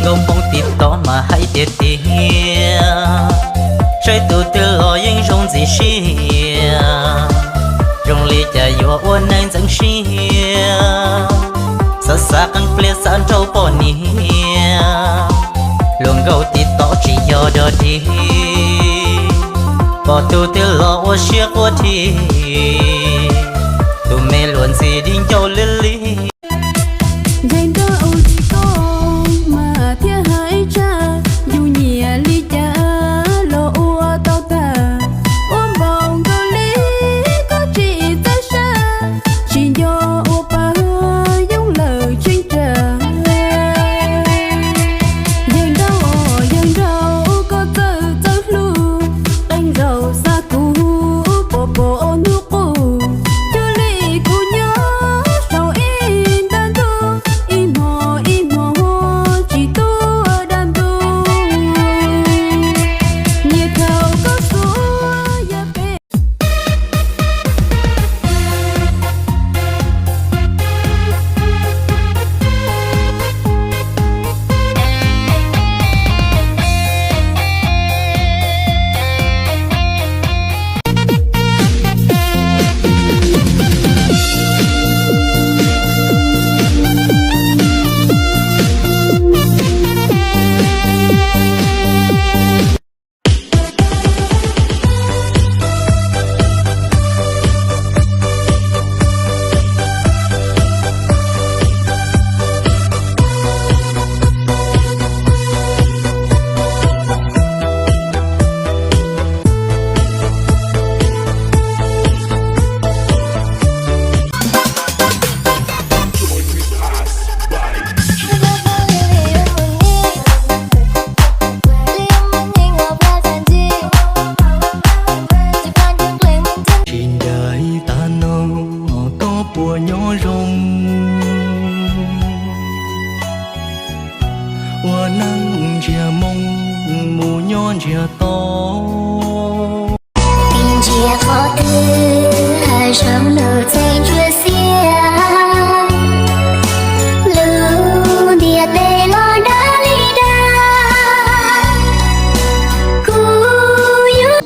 Nkauj Hmoob TikTok mas hais tiag tiag, saib tus twg los yeej zoo ntxim siab, zoo li cas yuav ua neej ntxeev siab, xav xav qee pliag xav nrauj poj niam, hluas nkauj TikTok tsis yog dog dig, pom tus twg los ua siab quaj dhi, tus me luag ntxhi dig ncauj lig lig. Yawg nraug ua li koj mas thiaj hais tshaj, yus nyiam li cas los ua tau tag, ua npaum nkaus li koj tsis txawj saib, tsis nco ua pab yoog lawm tsheej tsam. Yawg nraug, yawg nraug koj txawj txawj hlub, qee zaug xa kuv pom pom hnub qub, cuag li kuv nyob saum ib nta ntuj, ib hmo ib hmo tsis tuaj dab ntub, nyias thaum koj xuas yog peb. Tsis ncaim tag no koj puas nyob zoo, ua neej ntsiag moo mus nyob ntsiag to. Ntsiag qhov twg hav zoov nws txeem ntsuab xiab, lub ntiaj teb los dag li dag, kuv yuav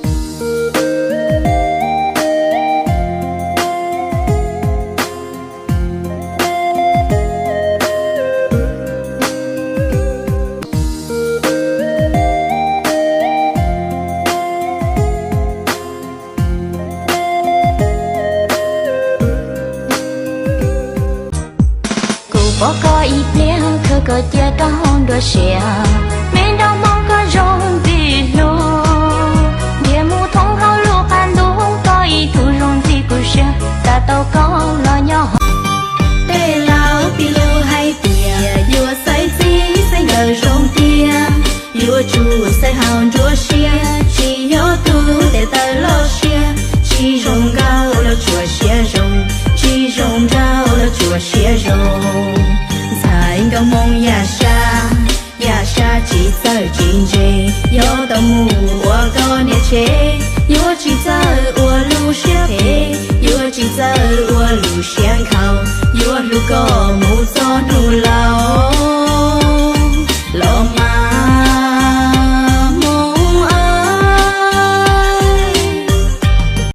Kuv pom koj ib pliag, khawb koj cia rau hauv nruab siab. Me nraug Hmoob koj zoo ntxim hlub, ntiag mus thoob hauv lub qab ntuj, koj ib tug zoo ntxim kuv siab, xav tau koj los nyob hauv. Tej laus tib lub hais tias yuav xaiv txiv xaiv nkawm zoo tiag, yuav tsum xaiv hauv nruab siab, tsis yog tus tes taw loj siab, tsis zoo nraug los tsuas siab zoo, tsis zoo nraug los tsuas siab zoo. Ntxhais nkauj Hmoob yaj sab, yaj sab tsis txawj tsis ntse, yuav tau mus ua koj niam tsev.